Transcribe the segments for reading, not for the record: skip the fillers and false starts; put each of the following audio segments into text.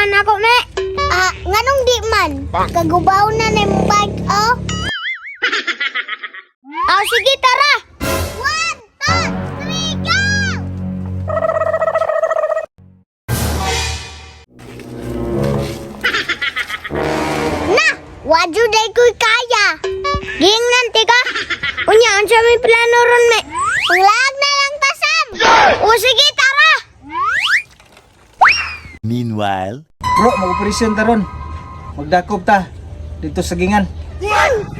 Makuha na ako, me. Ah, nganong di man? Kagubaw na na imong bike, oh. Ah, sige, tara. 1, 2, 3, go! Na! Wadyo day ko'y kaya. Giingnan, tika. Unya, unsa may plano ron, me? Panglaag na lang ta, Sam! O sige, tara. Meanwhile. Bro, mag-operasyon ta ron. Magdakop ta dito sa gingan.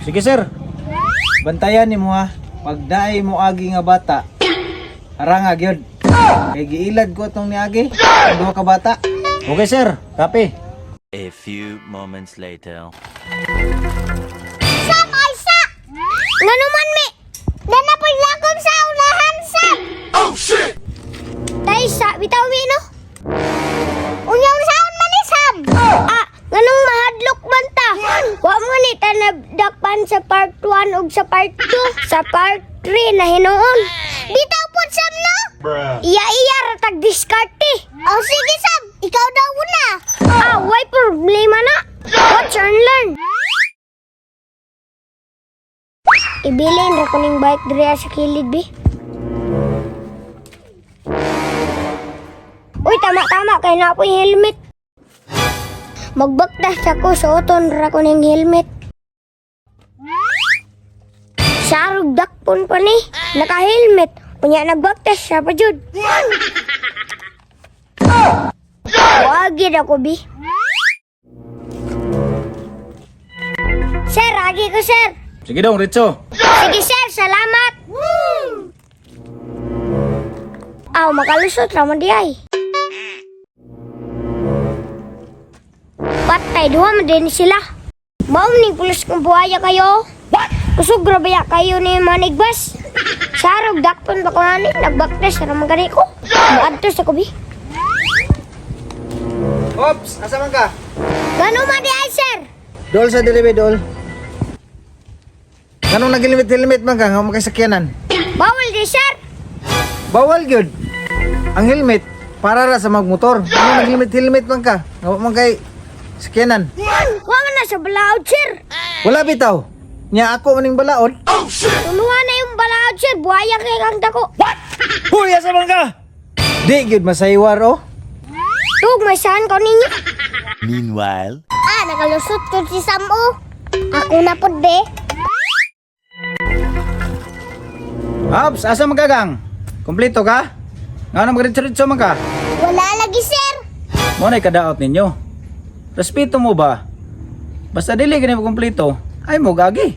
Sige sir. Bantayan nimo ha. Pag naay mo agi nga bata, haranga gyud. Kay giilad ko atong niagi ang duha ka bata. Okay sir, kape. A few moments later. Sam, ay sa! Ngano man, me? Dana paglakom sa unahan, Sam! Tay, sa bitaw, me, no? Unyang saon man ni Sam! Ah, nganong mahadlok man ta? Wa mo ni ta nabdakpan sa part 1 ug sa part 2, sa part 3 na hinuon. Bitaw po, Sam, no? Iya-iya ra tag diskarte. Oh, sige, Sam! Ikaw daw una! Ah, way problema na. Watch and learn. Ibilin ra ko ning bike diri sa kilid bi. Uy, tama-tama kay na po yung helmet. Magbaktas ako suoton ra ko ning helmet. Sarog dakpon pa ni. Naka-helmet. Unya nagbaktas siya pa jud. Wagi ako bi. Sir, agi ko sir. Sige dong, Ritso. Sige sir, salamat. Aw, makalusot ra man di ay. Patay, duha man din sila. Mao ning pulos kong buhaya kayo. What? Kusog ra baya kayo ni Manigbas. Sarog dakpon ba ko ani nagbaktas ra man gani ko. Moadto sa kubi. Ops, asa man ka? Gano man di ay sir? Dol sa delivery dol. Kanong naglimit-limit man ka nga makasakyanan? Bawal di sir. Bawal gyud. Ang helmet para ra sa magmotor. Ano naglimit-helmet man ka? Nga wa man kay sakyanan. Wa man na sa balaod sir. Wala bitaw. Nya ako maning balaod. Tuluhan na yung balaod sir. Buhaya kay kang dako. Huy, asa man ka? Di gyud masaywar oh. Tug, may saan ko ninyo? Meanwhile. Ah, nakalusot ko si Sam, oh. Ako na po, be. Ops, asa man ka gang? Kompleto ka? Nga na magritso-ritso man ka? Wala lagi, sir. Mo na kadaot ninyo. Respeto mo ba? Basta dili gani mo kompleto, ay mo gagi.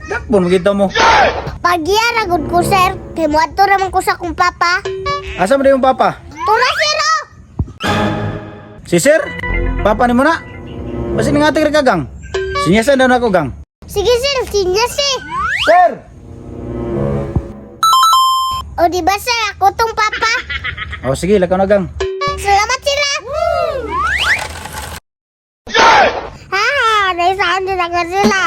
Dakbon mo kita mo. Pagyara gud ko, sir. Kay moadto raman ko sa akong papa. Asa man yung papa? Tura, sir, oh! Si sir? Papa ni mo na? Basta ning ating ka gang. Sinyasan daw na ako gang. Sige, sir. Sinyas, eh. Sir! O, di ba, sir? Ako tong papa. O sige, lakaw na gang. Salamat, sir, ah. Ha, naisaan din ako sila.